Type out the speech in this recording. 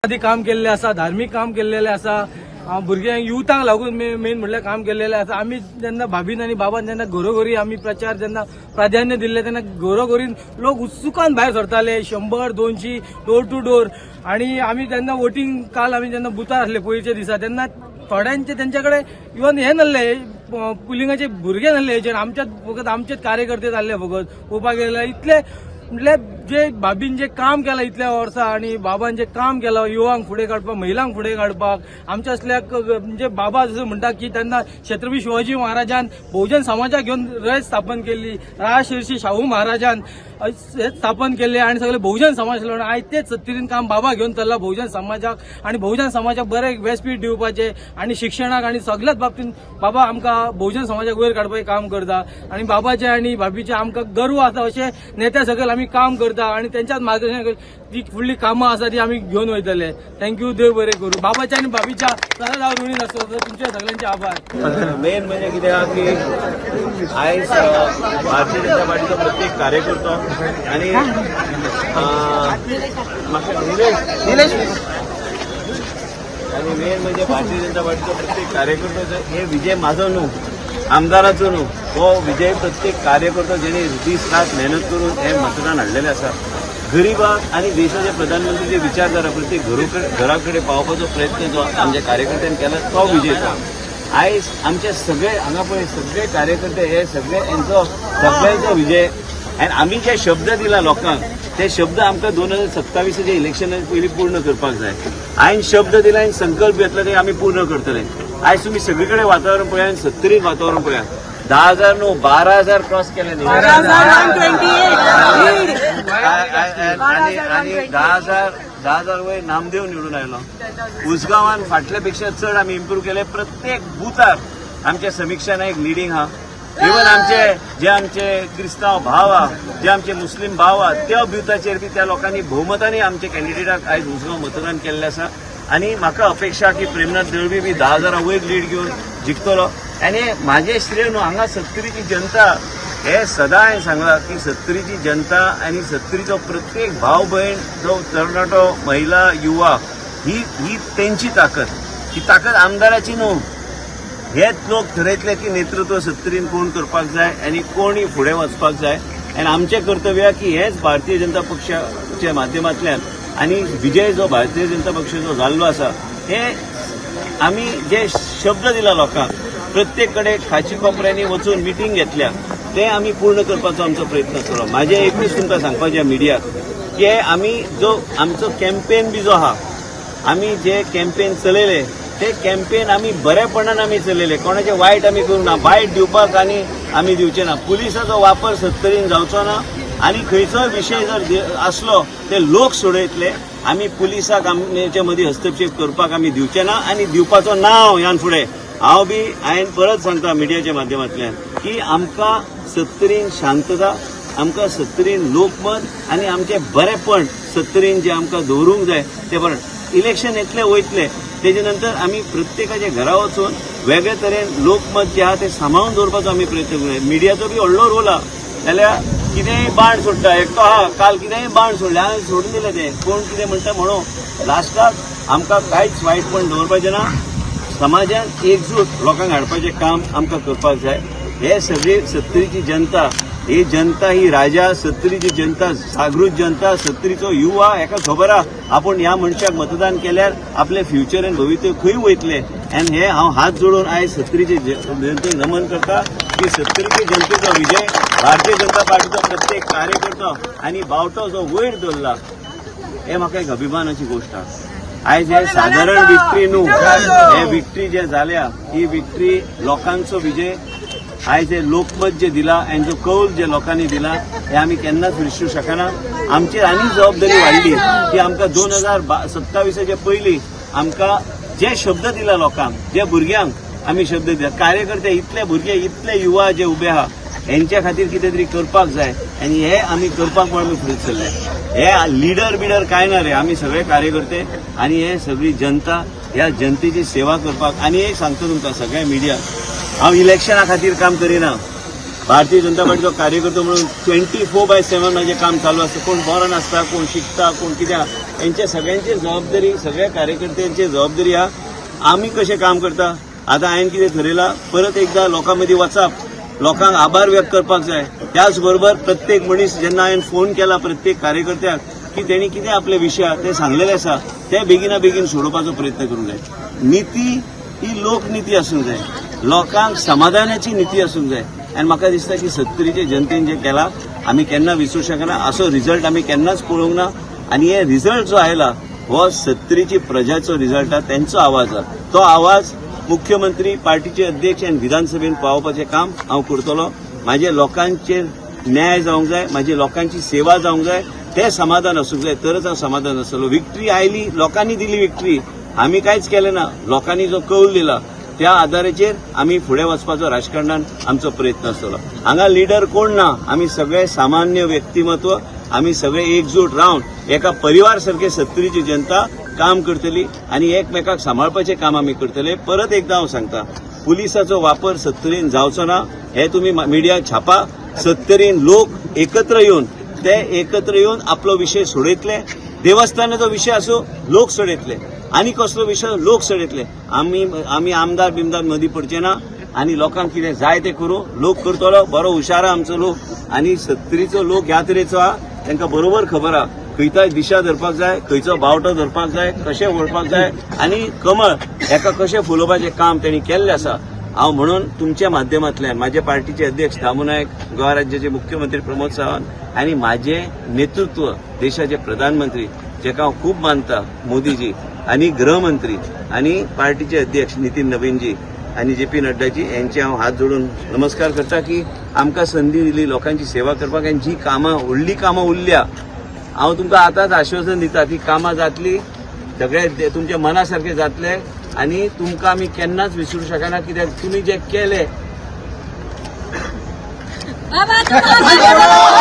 आदी काम केल्लें आसा, धार्मीक काम केल्लेलें आसा, भुरग्यांक युथांक लागून मेन म्हणल्यार काम केल्लेलें आसा. आमी जेन्ना भाभीन आनी बाबान जेन्ना घरोघरी आमी प्रचार जेन्ना प्राधान्य दिल्लें तेन्ना घरोघरीन लोक उत्सुकान भायर सरताले, 100 200 डोर टू डोर. आनी आमी जेन्ना वोटींग काल आमी जेन्ना बुथार आसले पयरच्या दिसा तेन्ना थोड्यांचे तेंच्या कडेन इवन हे नासले, पुलिंगाचे भुरगे नासले हेचेर, आमच्याच फकत आमचेच कार्यकर्ते जाल्ले. फकत पळोवपाक गेल्यार इतले म्हटल्यार जे भाभीन जे काम केलां इतल्या वर्सां आनी बाबान जे काम केलां युवांक फुडें काडपाक, महिलांक फुडें काडपाक, आमच्या असल्या म्हणजे बाबा जसं म्हणटा की तेन्ना छत्रपती शिवाजी महाराजान बहुजन समाजाक घेवन रयत स्थापन केल्ली, राजर्षी शाहू महाराजान हे स्थापन केल्ले आनी सगळे बहुजन समाज आसलो. आयज तेच सत्तरीन काम बाबा घेवन चल्ला बहुजन समाजाक आनी बहुजन समाजाक बरें व्यासपीठ दिवपाचें आनी शिक्षणाक आनी सगळ्याच बाबतींत बाबा आमकां बहुजन समाजाक वयर काडपाचें काम करता. आनी बाबाचें आनी भाभीचें आमकां गर्व आसा, अशें नेत्या सकयल आमी काम करता आनी तेंच्याच मार्गदर्शना जी फुडली कामां आसा ती आमी घेवन वयतले. Thank you, देव बरें करूं. बाबाच्या आनी भाभीच्या सदांच हांव ऋणी आसतलो. तुमचे सगळ्यांचे आभार. मेन म्हणजे कितें आहा की आयज भारतीय जनता पार्टीचो प्रत्येक कार्यकर्तो आनी म्हाका निलेश आनी मेन म्हणजे भारतीय जनता पार्टीचो प्रत्येक कार्यकर्तो, हे विजय म्हाजो न्हू, आमदाराचो न्हू, हो विजय प्रत्येक कार्यकर्तो जेणे दीस रात मेहनत करून हे मतदान हाडलेलें आसा. गरिबाक आनी देशाचे प्रधानमंत्रीचे विचारधारा प्रत्येक घरा कडेन पावोवपाचो प्रयत्न जो आमच्या कार्यकर्त्यांनी केला तो विजय तो. आयज आमचे सगळे हांगा पळय सगळे कार्यकर्ते हे सगळे हेंचो सगळ्यांचो विजय. आनी आमी जे शब्द दिला लोकांक ते शब्द आमकां 2027च्या इलेक्शना पयलीं पूर्ण करपाक जाय. हांवें शब्द दिला आनी संकल्प घेतला ते आमी पूर्ण करतले. आयज तुमी सगळे कडेन वातावरण पळया आनी सत्तरीत वातावरण पळया, 10,000 न्हू, 12,000 क्रॉस केले न्ही. आणि आणि 10,000 10,000 वयर नामदेव निवडून आयलो. उसगांवान फाटल्या पेक्षा चड आमी इम्प्रूव केले. प्रत्येक बुथार आमच्या समिक्षा नायक लिडींग आहा. इवन आमचे जे आमचे क्रिस्तांव भाव आहा, जे आमचे मुस्लीम भाव आहा, त्या बुथाचेर बी त्या लोकांनी भोवमतांनी आमचे कॅन्डिडेटाक आयज उसगांव मतदान केल्लें आसा. आनी म्हाका अपेक्षा की प्रेमनाथ दळवी बी 10,000 वयर लीड घेवन जिखतलो. आनी म्हाजें श्रेय न्हू, हांगा सत्तरीची जनता, हे सदां हांवें सांगलां की सत्तरीची जनता आनी सत्तरीचो प्रत्येक भाव भयण जो तरणाटो, महिला, युवा, ही ही तेंची ताकद. ही ताकद आमदाराची न्हू. हेच लोक ठरयतले की नेतृत्व सत्तरीन कोण करपाक जाय आनी कोणी फुडें वचपाक जाय. आनी आमचें कर्तव्य आहा की हेच भारतीय जनता पक्षाच्या माध्यमांतल्यान आनी विजय जो भारतीय जनता पक्षाचो जाल्लो आसा, हे आमी जे शब्द दिला लोकांक, प्रत्येक कडेन खाची कोपऱ्यांनी वचून मिटींग घेतल्या, ते आमी पूर्ण करपाचो आमचो प्रयत्न आसतलो. म्हाजें एकूच तुमकां सांगपाचें मिडियाक की आमी जो आमचो कॅम्पेन बी जो आहा, आमी जे कॅम्पेन चलयले ते कॅम्पेन आमी बरेपणान आमी चलयले. कोणाचे वायट आमी करूंक ना, वायट दिवपाक आनी आमी दिवचे ना. पुलिसाचो वापर सत्तरीन जावचो ना आनी खंयचोय विशय जर आसलो ते लोक सोडयतले. आमी पुलिसाक आमचे मदीं हस्तक्षेप करपाक आमी दिवचे ना आनी दिवपाचो ना हांव ह्यान फुडें. हांव बी हांवें परत सांगता मिडियाच्या माध्यमांतल्यान की आमकां सत्तरीन शांतता, आमकां सत्तरीन लोकमत आनी आमचें बरेपण सत्तरीन जें आमकां दवरूंक जाय तें बरें. इलेक्शन येतलें वयतलें, तेजे नंतर आमी प्रत्येकाच्या घरा वचून वेगळे तरेन लोकमत जें आहा तें सांबाळून दवरपाचो आमी प्रयत्न करूया. मिडियाचो बी व्हडलो रोल आहा. जाल्यार कितेंय बाण सोडटा एकटो आहा, काल कितेंय बाण सोडलें, हांवें सोडून दिलें तें. कोण कितें म्हणटा म्हणून लास्टाक आमकां कांयच वायटपण दवरपाचें ना. समाजान एकजूट लोकांक हाडपाचें काम आमकां करपाक जाय. हे सगळी सत्तरीची जनता, ही जनता ही राजा, सत्तरीची जनता जागृत जनता, सत्तरीचो युवा हेका खबर आहा आपूण ह्या मनशाक मतदान केल्यार आपले फ्युचर आनी भवितव्य खंय वयतले. आनी हे हांव हात जोडून आयज सत्तरीचे जनतेक नमन करता की सत्तरीचे जनतेचो विजय भारतीय जनता पार्टीचो प्रत्येक कार्यकर्तो आनी बावटो जो वयर दवरला हे म्हाका एक अभिमानाची गोश्ट आसा. आयज हे सादारण विक्ट्री न्हू, हे विक्ट्री जे जाल्या ही विक्ट्री लोकांचो विजय. आयज हे लोकमत जे दिला आनी जो कौल जे लोकांनी दिला हे आमी केन्नाच विसरूं शकना. आमचेर आनी जबाबदारी वाडली की आमकां 2027च्या पयलीं आमकां जे शब्द दिला लोकांक, जे भुरग्यांक आमी शब्द दिला, कार्यकर्ते इतले भुरगे इतले युवा जे उबे आहा हेंच्या खातीर कितें तरी करपाक जाय आनी हे आमी करपाक म्हूण आमी फुडें सरले. हे लिडर बिडर कांय ना रे, आमी सगळे कार्यकर्ते आनी हे सगळी जनता, ह्या जनतेची सेवा करपाक. आनी एक सांगता तुमकां सगळ्या मिडियाक, हांव इलेक्शना खातीर काम करिना. भारतीय जनता पार्टीचो कार्यकर्तो म्हणून 24/7 म्हाजें काम चालू आसता. कोण बरो नासता, कोण शिकता, कोण कित्याक, हेंच्या सगळ्यांची जबाबदारी, सगळ्या कार्यकर्त्यांची जबाबदारी आहा. आमी कशें काम करता. आतां हांवें कितें थरयलां, परत एकदां लोकां मदीं वचप, लोकांक आभार व्यक्त करपाक जाय. त्याच बरोबर प्रत्येक मनीस जेन्ना हांवें फोन केला प्रत्येक कार्यकर्त्याक की तेणी कितें आपले विशय आहा ते सांगलेले आसा, ते बेगिना बेगीन सोडोवपाचो प्रयत्न करूंक जाय. निती ही लोकनिती आसूंक जाय, लोकांक समाधानाची निती आसूंक जाय. आनी म्हाका दिसता की सत्तरीचे जनतेन जे केला आमी केन्ना विसरूंक शकना. असो रिजल्ट आमी केन्नाच पळोवंक ना. आनी हे रिजल्ट जो आयला हो सत्तरीची प्रजाचो रिजल्ट आहा, तेंचो आवाज आहा. तो आवाज मुख्यमंत्री, पार्टीचे अध्यक्ष आनी विधानसभेन पावोवपाचें काम हांव करतलो. म्हाजे लोकांचेर न्याय जावंक जाय, म्हाजी लोकांची सेवा जावंक जाय, ते समाधान आसूंक जाय, तरच हांव समाधान आसतलो. विक्ट्री आयली, लोकांनी दिली विक्ट्री, आमी कांयच केलें ना. लोकांनी जो कौल दिला त्या आधाराचेर आमी फुडें वचपाचो राजकारणान आमचो प्रयत्न आसतलो. हांगा लिडर कोण ना, आमी सगळे सामान्य व्यक्तिमत्व. आमी सगळे एकजूट रावन एका परिवार सारखे सत्तरीची जनता काम करतली आनी एकमेकाक सांबाळपाचें काम आमी करतले. परत एकदां हांव सांगता, पुलिसाचो वापर सत्तरीन जावचो ना हे तुमी मिडिया छापा. सत्तरीन लोक एकत्र येवन, ते एकत्र येवन आपलो विशय सोडयतले. देवस्थानाचो विशय आसूं, लोक सोडयतले, आनी कसलो विशय लोक सोडयतले. आमी आमी आमदार बिमदार मदीं पडचे ना आनी लोकांक कितें जाय ते करूं, लोक करतलो. बरो हुशार आहा आमचो लोक आनी सत्तरीचो लोक ह्या तरेचो आहा, तांकां बरोबर खबर आहा खंयचा दिशा धरपाक जाय, खंयचो बावटो धरपाक जाय, कशें वळपाक जाय आनी कमळ हेका कशें फुलोवपाचें काम तेणी केल्लें आसा. हांव म्हणून तुमच्या माध्यमांतल्यान म्हाजे पार्टीचे अध्यक्ष दामू नायक, गोवा राज्याचे मुख्यमंत्री प्रमोद सावंत आनी म्हाजे नेतृत्व देशाचे प्रधानमंत्री जेका हांव खूब मानता मोदीजी आनी गृहमंत्री आनी पार्टीचे अध्यक्ष नितीन नवीनजी आनी जे पी नड्डाजी यांचे हांव हात जोडून नमस्कार करता की आमकां संदी दिली लोकांची सेवा करपाक. आनी जी कामां, व्हडली कामां उरल्या, हांव तुमकां आतांच आश्वासन दिता, ती कामां जातली, सगळे तुमच्या मना सारखे जातले आनी तुमकां आमी केन्नाच विसरूंक शकना, कित्याक तुमी जे केले बाबा तुम्हाला.